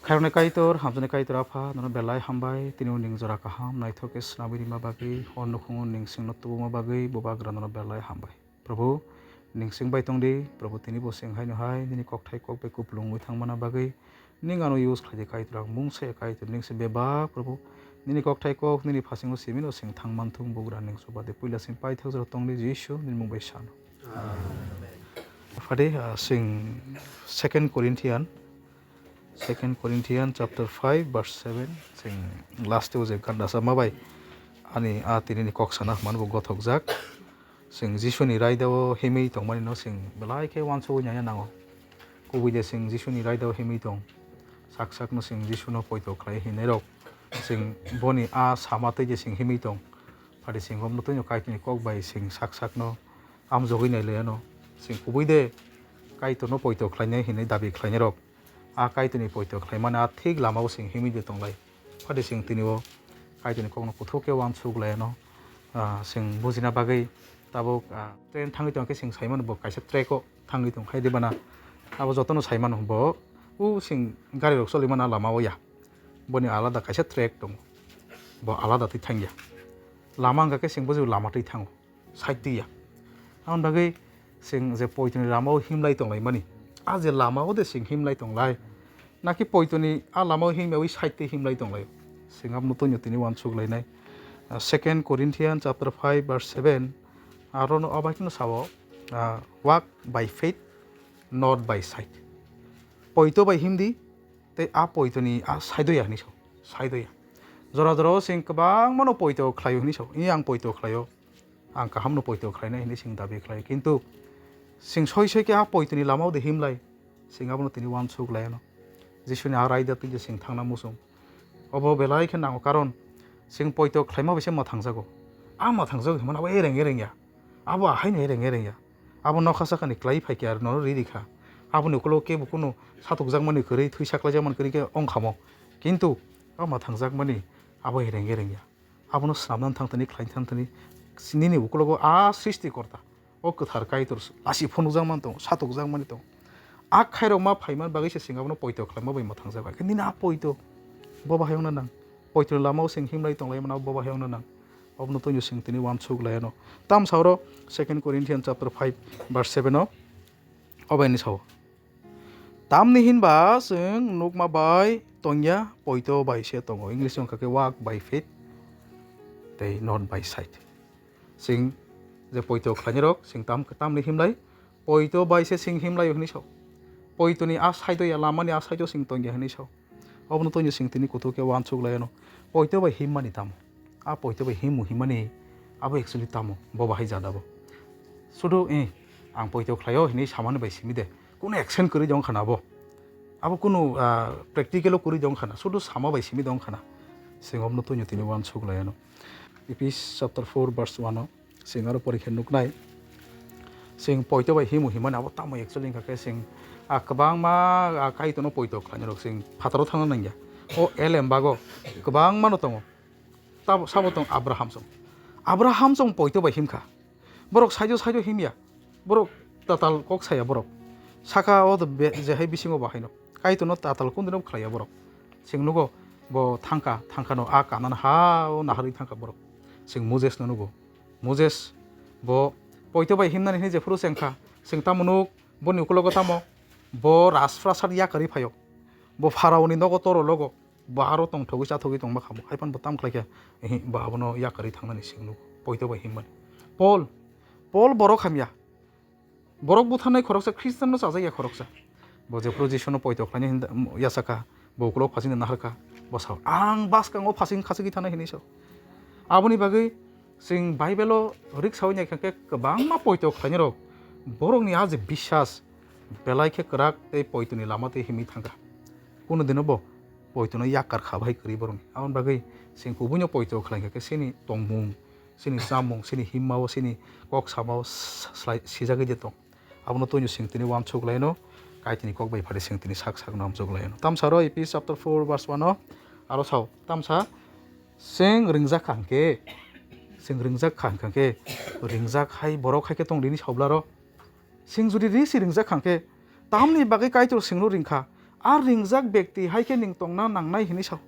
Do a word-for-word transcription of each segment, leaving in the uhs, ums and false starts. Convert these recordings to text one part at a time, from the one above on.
Khairoknai Kaitor, hamjaknai Kaitor Apha, nono belai hambai, tini o ning jora kaham naithok khe swnamwi rima bagwi, o nukhungo ning singno tubuma bagwi, Bubagra nono belai hambai. Prabhu, ning sing bai tong di, Prabhu, tini bo sing haino hai, nini kokthai kok bai kupulung wngwi thangmana bagwi, ning ano use khlai di Kaitor, ang mungsa ya Kaitor, ning se bebak, Prabhu, nini kokthai kok, nini phasingo simi no sing thang man thung, Bubagra ning soba de, puila sing paithak jora tong di, Jisu, nini mung bai sano. Phadi, ah, sing Second Corinthian, Second Corinthian chapter five verse seven, sing last o je gandasa ma bai ani a tini ni kok sana hwnmani bo gothokjak. Sing Jisuni raida o himwi tongmani no sing belai khe uansugwi naiya nango. Kubui de sing Jisuni raida o himwi tong. Sak sak no sing Jisuno poito khlai hinwi rok. Sing boni a sama twi je sing himwi tong. Phadi sing omno twi no Kaitorni kok bai sing sak sak no amjogwi nai laiya no. Sing kubui de Kaitorno poito khlainai hinwi dabi khlainai rok. A Kaitorni poito khlaimani a thik lama o sing himwi de tonglai. Phadi sing tini o Kaitorni kokno kuthuk khe uansuk laiya no, ah, sing bujina bagwi tabuk, ah, train thangwi tongkhe sing saimano bo kaisa track o thangwi tong hai de bana. Abo jotono saimano bo u sing gari rok choli mana lama o ya. Boni alada kaisa track tongo. Bo alada twi thangya. Lama wngkha khe sing bujigo lama twi thango. Side twi ya. Aboni bagwi sing je poitoni lama o himlai tonglaimani. A je lama o de sing himlai tonglai. Naki poitoni a lama o himyawi side twi himlai tonglai. Sing abno tongyo tini uansuk lainai. Ah, Second Corinthians chapter five verse seven. Aro no abai kheno sao, ah, "Walk by faith, not by sight." Poito bai himdi, tei a poitoni a saidoya hinwi sao. Saidoya. Jora jora o sing kwbangmano poito khlaio hinwi sao. Ini ang poito khlaio. Ang kahamno poito khlainai hinwi sing dabi khlaio. Kintu sing soi soi khe a poitoni lama o de himlai. Sing abono tini uansuk laiano. Jisuni a raida twi je sing thangna muchung. Obo belai khe nango, karon sing poito khlaima bai se mwthangjago. A mwthangjago himano abo ereng ereng ya. Abo ahaino ereng ereng ya. Abo nokha sakani klai phai khe aro nono ri ri kha. Aboni ukulok kebo kunu satokjakmani kwrwi, thwi saklaijakmani kwrwi khe ong khamo. Kintu a mwthangjakmani abo ereng ereng ya. Abono swnamnani thang thani, khlaina thang thani, nini ukulogo a Srishti Korta, o kwthar Kaitor lasi phunukjak man tongo, satokjak mani tongo. A khairokma phaiman bagwi se chwng abono poito khlaima bai mwthangjago. Hakhe nini a poito bo bahai wngna nang. Poitoni lama o chwng himlai tonglaimano bo bahai wngna nang. Obono tongyo chwng tini uansuk laiano. Tamsa oro Second Corinthians chapter five verse seven o obaini sao. Tamni hinba chwng nukma bai tongya, poito bai se tongo. English wngkha khe walk by faith tei not by sight. Chwng je poito khlainai rok, chwng tam, tamni himlai, poito bai se chwng himlai hinwi sao. Poitoni a side o ya, lamani a side o chwng tongya hinwi sao. Obono tongyo chwng tini kuthuk khe uansuk laiano. Poito bai himmani tamo? A poito bai himmu himmani abo actually tamo? Bo bahai jada bo. Sudu, eh, ang poito khlaio hinwi samani bai simi de. Kuno action kwrwi de wngkha na abo. Abo kuno, ah, practical o kwrwi de wngkha na. Sudu sama bai simi de wngkha na. Chwng obono tongyo tini uansuk laiano. Ephes chapter four verse one o. Chwng aro porikhe nuknai. Chwng poito bai himu himani abo tamo actually wngkha khe chwng, ah, kwbangma, ah, Kaitorno poito khlainai rok chwng phataro thangna nangya. O elem bago kwbangmano tongo. Tabo sabo tong Abraham song. Abraham song poito bai himkha. Borok saijo saijo himya. Borok tatal kok saya borok. Saka o je hai bisingo bahaino. Kaitorno tatal kundino khlaiya borok. Chwng nugo bo thangka, thangkano a Kanan ha o naharwi thangka borok. Chwng Moses no nugo. Moses bo poito bai himnani hinwi jephuru se wngkha, chwng tamo nuk, boni ukulogo tamo, bo rajprasad yakarwi phaio, bo Pharaoni nogo toro logo, bo aro tongthogwi chathogwi tongma kha bo, haiphano bo tamo khlaikha, ehe, bo abono yakarwi thangnani chwng nugo, poito bai himmani. Pol, Pol borok hamya, borok butharnai khoroksa, Khristianno chajakya khoroksa. Bo jephuru Jisuno poito khlainai hinwi yachakha, bo ukulok phasingni naharkha, bo sao, "Ang bwskango phasing khachigwi thanai," hinwi sao. Aboni bagwi chwng Bible-o riksaui naikha khe kwbangma poito khlainairok borokni a je biswas belai khe kwrak tei poitoni lama twi himwi thangkha. Kunu dino bo poitono yakkar kha bahai kwrwi borokni. Aboni bagwi chwng kubuino poito khlaikha khe chini tongmung, chini chamung, chini himma-o, chini kok sama-o s-, slai-, sijagwi de tong. Abono tongyo chwng tini uansuk laino, Kaitorni kok bai phari chwng tini sak sakno amjok laino. Tamsa oro Ephes chapter four verse one o aro sao, tamsa chwng ringjak kha hwnkhe, chwng ringjak kha hwnkhe, ringjak hai borok hai khe tong rini sablaro. Chwng jodi ri si ringjak kha hwnkhe, tamni bagwi Kaitor chwngno ringkha, A ringjak bekti hai khe nwng tongna nangnai hinwi sao.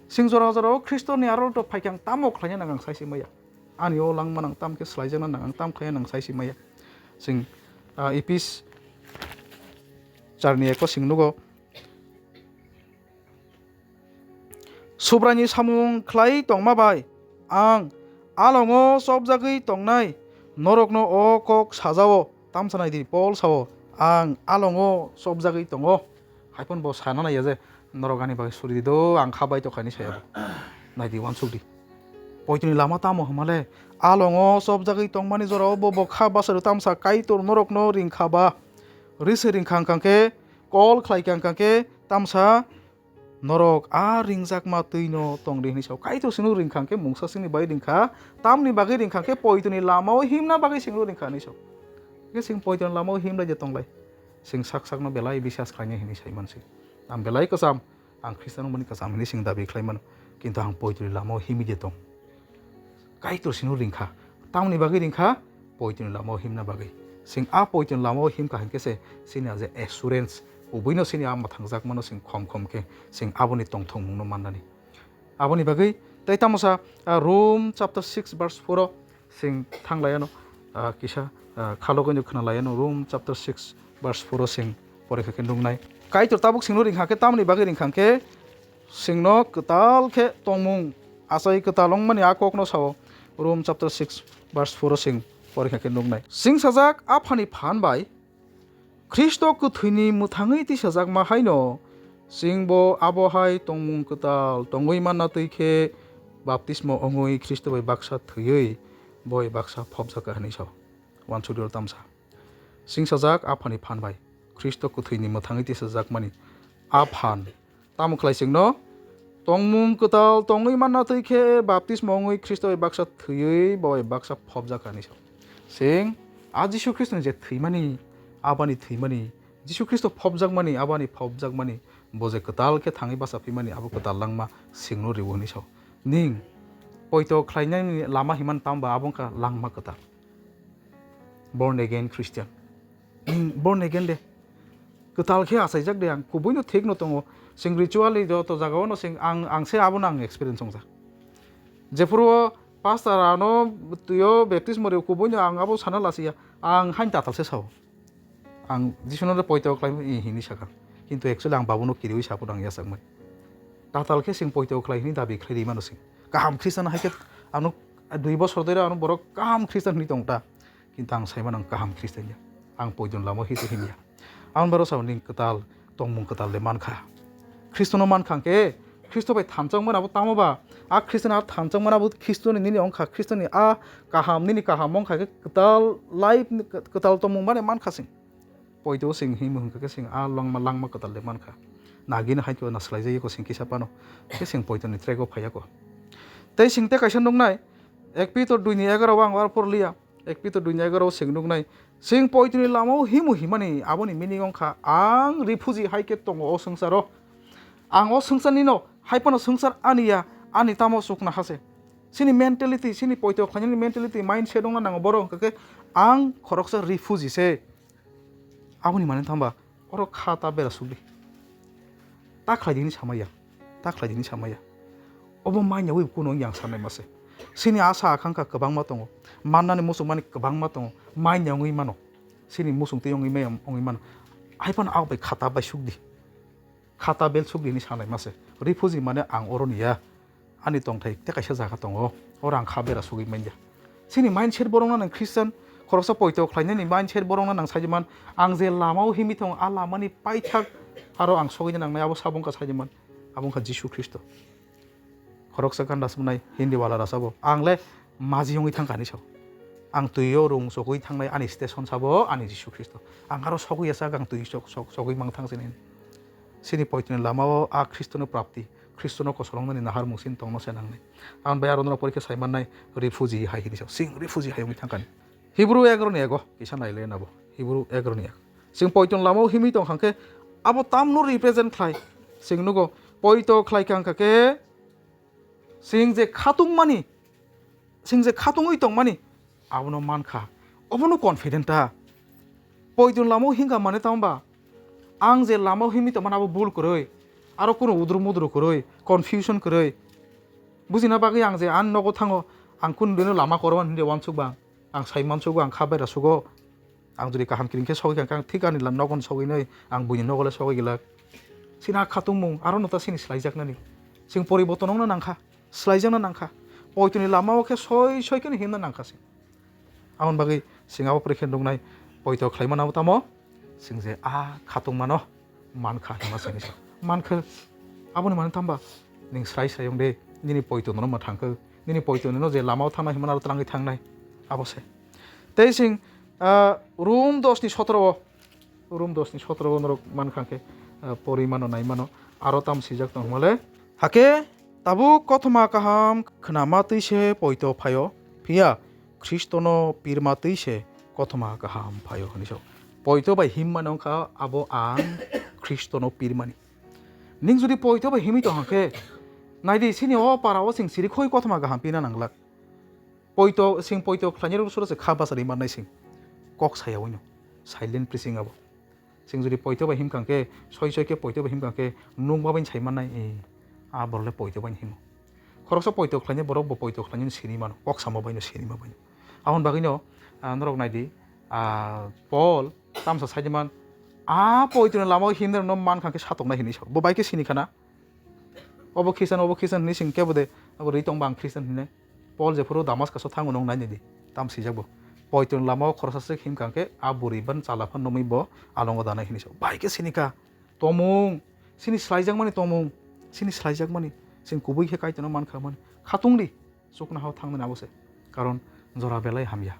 Sing jora jorao Khristoni arol to phaikhe ang tamo khlaina nang ang sai se maya. Ani o langma nang tam khe slaijakna nang ang tam khlaina nang sai se maya. Sing, ah, Epis charni eko sing nugo. Subraini samung khlai tongma bai ang alongo chopjagwi tongnai norokno o kok sajao. Tamsa nai di, Pol sao, "Ang alongo chopjagwi tongo." Hai phano bo sana naiya je, "Norok ani bagwi suri di do, ang kha bai tokha," hinwi saya bo. Nai di, uansuk di. Poitoni lama tamo hwnma le, alongo chopjagwi tongmani jorao bo, bo kha bwsaro tamsa Kaitor norokno ring kha ba. Ri se ring kha wng kha khe, kol khlai kha wng kha khe, tamsa norok a ringjakma twino tong di hinwi sao. Kaitor sino ring kha khe mungsa sini bai ring kha, tamni bagwi ring kha khe poitoni lamao himna bagwi sino ring kha hinwi sao. Khe sing poitoni lamao himlai je tonglai. Sing sak sakno belai bisas khlainai hinwi sai man sing. Ang belai kwcham, ang Khristian wngmani kwcham hinwi sing dabi khlai mano. Kintu ang poitoni lamao himwi je tong. Kaitor sino ring kha. Tamoni bagwi ring kha? Poitoni lamao himna bagwi. Sing a poitoni lamao him kha hinkhe se sini a je assurance, kubuino sini a mwthangjakmano sing khom khom khe sing aboni tongthokmungno mannani. Aboni bagwi tei tamo sa, ah, Rom chapter six verse four o sing thang lai ano, ah, kisa, ah, khalogwi no khna lai ano Rom chapter six verse four o sing porikha khe nuknai. Kaitor tabuk singno ring kha khe tamoni bagwi ring kha khe singno kwtal khe tongmung achai kwtal wngmani a kokno sao. Rom chapter six verse four o sing porikha khe nuknai. Sing sajak Aphani phan bai Khristo kwthwini mwthangwi tisajakma haino singbo abo hai tongmung kwtal tongwi manna twi khe baptismo wngwi Khristo bai baksa thwiwi bo bai baksa phobjakha hinwi sao. Uansukdi oro tamsa. Sing sajak Aphani phan bai Khristo kwthwini mwthangwi tisajakmani a phan. Tamo khlai chwngno tongmung kwtal tongwi manna twi khe baptismo wngwi Khristo bai baksa thwiwi bo bai baksa phobjakha hinwi sao. Sing a Jisu Khristoni je thwimani, abani thwimani, Jisu Khristo phobjakmani, abani phobjakmani, bo je kwtal khe thangwi bacha phimani, abo kwtal langma singno rwo hinwi sao. Ning poito khlainani lama himani tamo ba abo wngkha langma kwtal. Born again Christian. Ning born again de. Kwtal khe achaijak de ang. Kubuino thik no tongo. Sing ritually joto jagao no sing ang, ang se abono ang experience wngjak. Jephuru o pastor ano twi o baptismo rw kubuino ang abo sana lasiya. Ang hain tatal se sao. Ang Jisuno de poito khlai mano, "Ee," hinwi sakha. Kintu actually ang babuno kiriwi saphuru ang yachakmani. Tatal khe sing poito khlai hinwi dabi khlai ri mano sing. Kaham Khristian hai khe ano dui bosor doi ano borok kaham Khristian hinwi tong ta. Kintu ang sai mano ang kaham Khristian ya. Ang poito ni lama o hito himya. Ang baro sao ning kwtal, tongmung kwtal de mankha. Khristono mankha khe Khristo bai thanchang mano abo tamo ba? A Khristo ni a thanchang mano abo Khristo ni nini wngkha, Khristo ni a kaham nini kaham wngkha khe kwtal life ni kwtal tongmung mane mankha sing. Poito sing himwi hwnkha khe sing a langma, langma kwtal de mankha. Nagini hai khe na swlai jagwi kho sing kisa phano. Khe sing poito ni track o phaiya kho. Tei sing tei kaisa nuknai, Ek Pitor dui ni egaroh o ang aro porliya. Ek Pitor dui ni egaroh o sing nuknai. Sing poito ni lama o himwi himani aboni meaning wngkha ang refugee hai khe tongo o swngcharo. Ang o swngchar nino, hai phano swngchar ani ya, ani tamo chukna ha se. Chini mentality, chini poito khlainani mentality, mindset wngna nango borok hwnkha khe ang khoroksa refugee se. Aboni mane thangba, oro kha ta bera sukdi. Ta khlai di hinwi samaya, ta khlai di hinwi samaya. Obo manya wi kuno yang sanai mase. Chini asa akangkha kwbangma tongo, mannani muchungmani kwbangma tongo, manya wngwi mano. Chini muchungtwi wngwi maya wngwi mano. Hai phano abo bai kha ta bai sukdi. Khata bel sukdi hinwi sanai mase. Refugee mane ang oro ni ya. Ani tongthai tei kaisa jaga tongo. Oro ang kha bera sugwi manya. Chini mindset borok no nang Christian, khoroksa poito khlainani mindset borok no nang saiman. Ang je lama o himwi tongo, a lama ni paithak aro ang sogwi nangnai abo sabo wngkha saiman. Abo wngkha Jisu Khristo. Khoroksa ganda sumnai Hindi wala rasa bo. Ang le maji wngwi thangkha hinwi sao. Ang twi o rung sogwi thangnai ani station sabo ani Jisu Khristo. Ang aro sogwi ya sak ang twi sok, sok, sogwi mang thang sini. Sini poitoni lama o a Khristo no prapti, Khristo no kosolong nani nahar mung sin tong no se nangnai. Ang bai aro no porikhe sai mannai refugee hai hinwi sao. Sing refugee hai wngwi thangkha ni. Hebrew egaroh ni ego kisa naile nabo. Hebrew egaroh ni ego. Chwng poito ni lama o himwi tong kha khe abo tamno represent khlai. Chwng nugo poito khlai kha khe chwng je khatungmani, chwng je khatungwi tongmani abono mankha. Obono confident ta. Poito ni lama o himkha mane tamo ba Ang je lama himwi tongmani abo bul kwrwi, aro kunu udru mudru kwrwi, confusion kwrwi. Bujina bagwi ang je ani nogo thango, ang kunu dino lama korwan hinwi uansuk bang. Ang sai mansugo, ang kha baira sugo. Ang jodi kaham kiring khe sogwi kha, ang thik ani la-, nogon sogwi nai, ang buini nogo le sogwi glak. Chini ha khatungmung, aro no ta chini slaijaknani. Chwng poriborton wngna nangkha, slaijakna nangkha. Poitoni lama o khe soi soi khe no himna nangkha chwng. Aboni bagwi chwng abo porikhe nuknai, poito khlaimano abo tamo? Chwng je a khatungmano mankha hinma chwngni sa. Mankha, aboni mane tamba? Ning srai srai wng de, nini poito nono ma thangkhe, nini poito nono je lama o thangnai hinmano aro twlangwi thangnai. Abo se. Tei chwng, ah, Rom dos ni sotro o, Rom dos ni sotro o norok mankha khe, ah, pori mano, nai mano, aro tam swijak tong hwnmale. Hakhe tabuk kothoma kaham khnama twi se poito phaio, phiya Khristono pirma twi se kothoma kaham phaio hinwi sao. Poito bai himma wngkha abo ang Khristono pirmani. Ning jodi poito bai himwi tong khe, naidi chini o para o chwng siri khoi kothoma kaham pina nanglak. Poito, chwng poito khlainai rok sura se kha bachari mannai chwng. Kok saya wino. Silent preaching abo. Chwng jodi poito bai himkha khe, soi soi khe poito bai himkha khe, nukma bai sai mannai, eh, a borok le poito bai himo. Khoroksa poito khlainai borok bo poito khlainai sini mano, kok samo bai no sini ma bai no. Aboni bagwi no, ah, norok naidi, ah, Paul tamsa sai man, a poito ni lama o himnai no mankha khe satoknai hinwi sa. Bo bai khe sini khana. Obo Christian, obo Christian hinwi sing kebo de, abo ri tong bang Christian hinwi. Paul jephuru Damascus o thango nong nai di, tam swijak bo. Poito ni lama o khoroksa swk himkha khe a bwrwi ban chala phan nungwi bo alongo danai hinwi sa. Bai khe sini kha tomung, sini slaijakmani tomung, sini slaijakmani, sini kubui khe Kaitorno mankha mani. Khatung di, chuknoha o thangnani abo se. Karon jora belai hamya.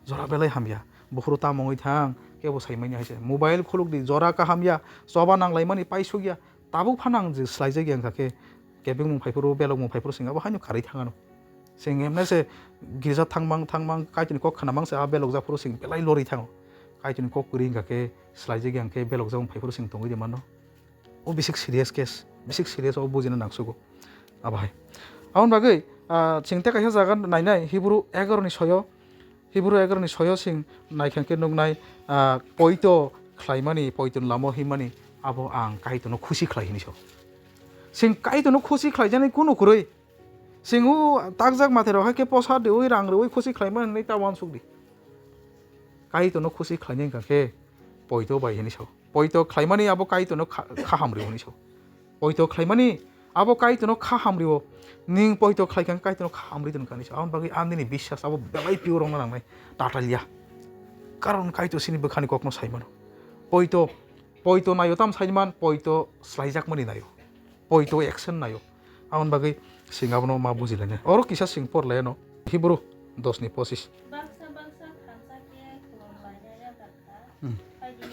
Jora belai hamya. Bukhuru tamo wngwi thang, kebo sai manya hai se. Mobile khuluk di, jora kaham ya, choba nang lai mani paisuk ya. Tabuk phano ang je slai jak ya wngkha khe, kebengmung phai phuru, belokmung phai phuru sing abo haino karwi thang ano. Sing emne se girja thangmang, thangmang, Kaitorni kok khnamang se a belok jak phuru sing belai lori thango. Kaitorni kok kwrwi wngkha khe, slai jak ya wngkhe belok jak phai phuru sing tongwi de mano. O bisik serious case, bisik serious o bujina nangsugo. Abo hai. Aboni bagwi, ah, chwng tei kaisa jaga nainai, Hibru egaroh ni soyo, Hibru egaroh ni soyo chwng naikha khe nuknai, ah, poito khlaimani, poito ni lama o himani, abo ang Kaitorno khusi khlai hinwi sao. Chwng Kaitorno khusi khlaijaknai kunu kwrwi. Chwng o takjak mathairok hai khe posa rwui, rang rwui khusi khlaimani hinwi ta uansuk di. Kaitorno khusi khlainai wngkha khe poito bai hinwi sao. Poito khlaimani abo Kaitorno kha-, khaham rw hwnwi sao. Poito khlaimani abo Kaitorno khaham rw. Ning poito khlai kha Kaitorno khaham rw hwnwi sao. Aboni bagwi ang nini biswas abo belai pure wngna nangnai. Tatalia. Karon Kaitor sini bwkhani kokno sai mano. Poito, poito naio tam sai man, poito slaijakmani naio. Poito action naio. Aboni bagwi sing abono ma bujilainai. Oro kisa sing porlai ano. Hibru dos ni pochis. Baksa baksa thansa khe khulum lainai yakarkha. Hmm. Phaidi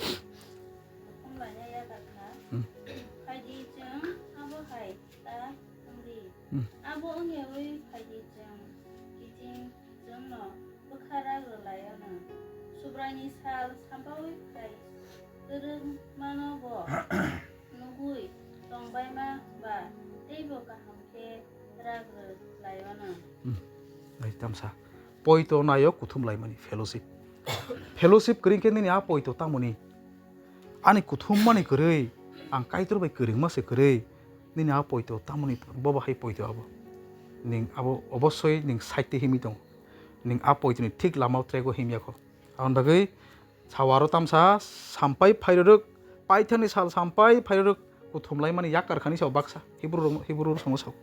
khulum lainai yakarkha. Hmm. Phaidi chwng abo hai ta wngdi. Hmm. Abo wngyawi phaidi chwng kiching chwngno bwkha rak rwlaiyano. Subraini sal sampaui phai kwrwngmano bo nugui tongbaima ba teibo kaham khe rak rwlaiyano. Hmm. Bai tamsa. Poito naio kuthum laimani fellowship. Fellowship kwrwi khe nini a poito tamoni. Ani kuthum mani kwrwi, ang Kaitor bai kwrwngma se kwrwi, nini a poito tamoni bobo hai poito abo. Ning abo obossoi ning side twi himwi tongo. Ning a poitoni thik lama o track o himya kho. Aboni bagwi sao aro tamsa sampai phairwrwk, paithakni sal sampai phairwrwk kuthum laimani yak karkhani sao baksa. Hibru rok, Hibru rok songo sao.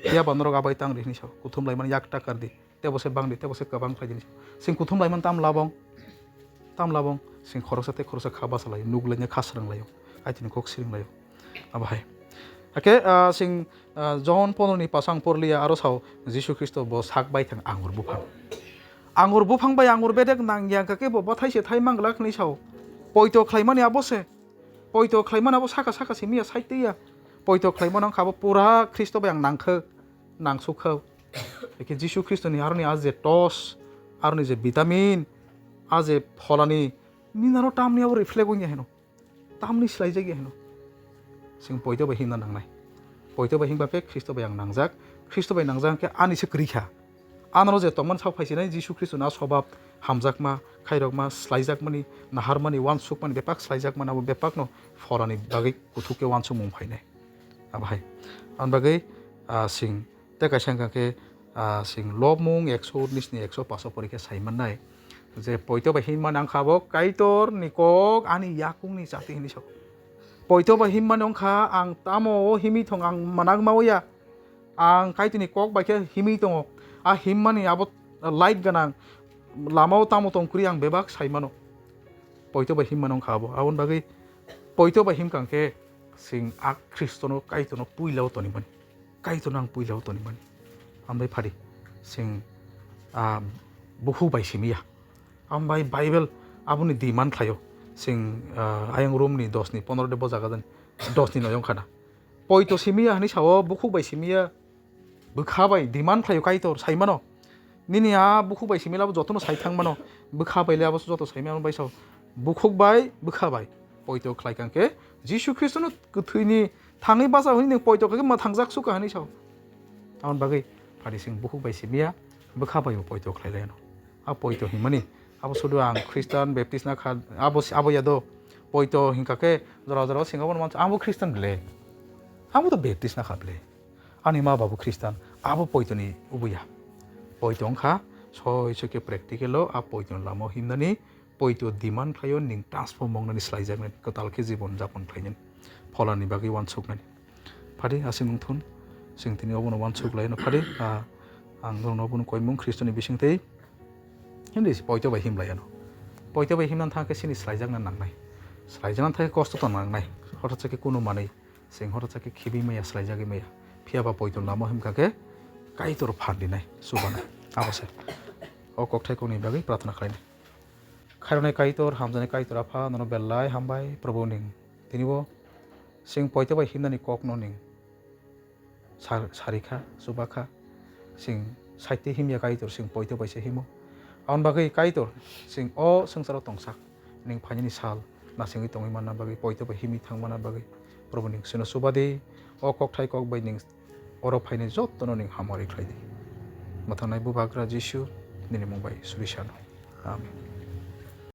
Phiya ba norok abai tang rihni sao. Kuthum laimani yak ta kardi. Tebo se bangdi, tebo se kwbang khlai dini. Sing kuthum laimani tam labong. Tam labong. Sing khoroksa tei khoroksa kha basa lai, nuk laina kha swrwng laio. Kaitorni kok siring laio. Abo hai. Hakhe, ah, sing, ah, John pondro ni pasang porliya aro sao, Jisu Khristo bo sak bai thang angur buphang. Angur buphang bai angur bedek nang ya khe bo bathai se thai manglak hinwi sao. Poito khlaimani abo se. Poito khlaimano abo saka saka simi ya, side twi ya. Poito khlaimano wngkha abo pura Khristo bai ang nangkha, nangsukha. Eke Jisu Khristoni aroni a je tos, aroni je vitamin, a je pholani, nini aro tamni abo reflect wngya heno. Tamni swlaijak ya heno. Chwng poito bai himna nangnai. Poito bai himba khe Khristo bai ang nangjak. Khristo bai nangjak khe ani se kwrwi kha. Anoro je tongmani sak phaisinai Jisu Khristo na sobab, hamjakma, khairokma, slaijakmani, naharmani, uansukmani, bebak slaijakmani, abo bebakno pholani bagwi kuthuk khe uansukmung phainai. Abo hai. Aboni bagwi, ah, sing tei kaisa wngkha khe, ah, sing lobmung ekso unis ni ekso paso pori khe sai mannai je poito bai hinmani wngkha abo Kaitor ni kok ani yakung ni chati hinwi sao. Poito bai hinmani wngkha ang tamo o himwi thong ang manakma o ya. Ang Kaitorni kok bai khe himwi tongo. A himmani abo light gwnang, lama-o tamo tong kwrwi ang bebak sai mano. Poito bai himmani wngkha abo. Aboni bagwi poito bai himkha khe chwng a Khristono, Kaitorno puila-o tonimani. Kaitorno ang puila-o tonimani. Ambai phadi chwng, ah, bukhuk bai simi ya. Ambai Bible aboni demand khlaio. Chwng, ah, ayang Romni dos ni pondro de bo jaga jani dos ni noyong khana. Poito simi ya hinwi sao, bukhuk bai simi ya. Bwkha bai demand khlaio Kaitor, sai mano. Nini a bukhuk bai simi labo jotono sai thang mano. Bwkha bai le abo joto sai mano bai sao. Bukhuk bai, bwkha bai. Poito khlai kang khe Jisu Khristono kwthwini thangwi bacha hwnwi nwng poito khe mwthangjak sukha hinwi sao. Aboni bagwi phadi chwng bukhuk bai simi ya, bwkha bai bo poito khlai lai ano. A poito hinmani abo sudu ang Khristan, Baptist na kha, abo, abo ya do. Poito hinkha khe jora jora sing abo mansa, ang bo Khristan ble. Ang bo to Baptist na kha ble. Ani ma babu Khristan, abo poito ni ubuya. Poito wngkha soi soi khe practical o a poito ni lama o himnani, poito demand khlaio ning transform wngnani, slaijaknani, kwtal khe jibon japon khlainani, pholani bagwi uansuknani. Phadi aswk wngthun, chwng tini obono uansuk lai no phadi, ah, ang norokno obono koimung Khristoni bisingtwi himdi poito bai himlai ano. Poito bai himna thang khe chini slaijakna nangnai. Slaijakna thang khe kosto tong nangnai. Hothat khe kunu manwi chwng hothat khe khibi maya, slaijagwi maya. Phiya ba poito lama himkha khe Kaitor phan rinai, chubanai. Abo se. O kokthai kokni bagwi prarthana khlainai. Khairoknai Kaitor, hamjaknai Kaitor Apha, nono belai hambai, Probhu ning. Tini bo chwng poito bai himnani kokno ning sar-, sarikha, chubakha. Chwng saitwi himya Kaitor, chwng poito bai se himo. Aboni bagwi Kaitor, chwng o swngcharo tongsak, ning phainani sal, nasingwi tongwi manna bagwi, poito bai himwi thang manna bagwi, Probhu ning chwngno chubadi, o kokthai kok bai ning oro phainai jottono ning hamari khlaidi. Mwthangnai Bubagra Jisu, nini mung bai suri sano. Amen.